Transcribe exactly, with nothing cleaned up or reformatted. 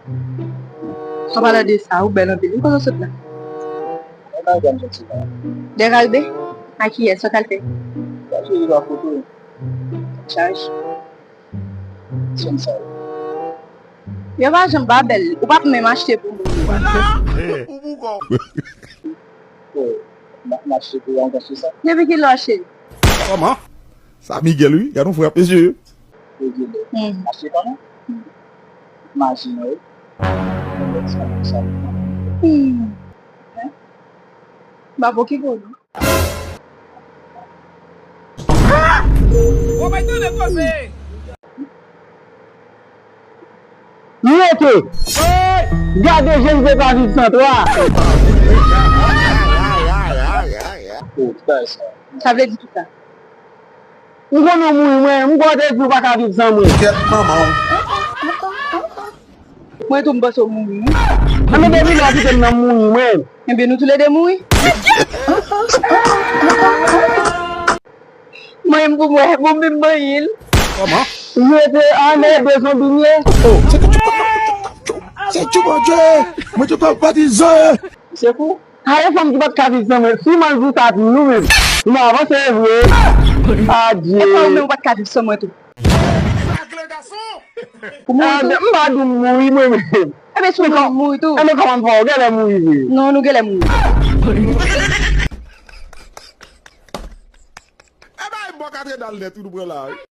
An palan de sa, ou bèl anpil. Wi, kote w sot la? Mwen pa janm soti la. Dèkalbe? A kiyès? Sa w t al fè? Sa se yon foto. Chaj. Sèn sa. Yo pa janm pa bèl. Ou p ap menm achte pou moun. Ou pou kò. Oh, m ap mache pou yon gòch sa. Depi kilè w achte l? Kòman? Sa Miguel, wi. Gad yon frè ap mesye. Miguel. Hmm. Achte kòman? Imajine, wi. Sa, sa. Hmm. Hein? M ap okipe w, non. Ou bay tande koze! Li rete. Gade je li te pa viv san twa. Sa vle di kisa? M konnen w mouri, mwen, m kwè w te di w pa ka viv san mwen. Kèt manman w. Mwen tou m panse w mouri, wi. Anben depi lè w kite m nan m mouri, mwen. Enben nou toulede mouri. Mwen m pou mwen, bon, m vin manyen l. Kòman? Li rete anlè de zonbi m ye. Oh, se tchou, se tchou, Bondye. Mwen te konn patizan. Se fou. Haye fanm ki pa t ka viv san mwen. Si m al di sa tou, nou menm. Nou avanse vre. Adye. E pa ou menm ou pa t ka viv san mwen tou. Ou mouri tou? M pa di w m mouri mwen menm. Enben si w mouri, m mouri tou. Enben kòman m fè w genlè mouri vre? Non, nou genlè mouri. Enben bò katedral nèt wi nou pran la wi.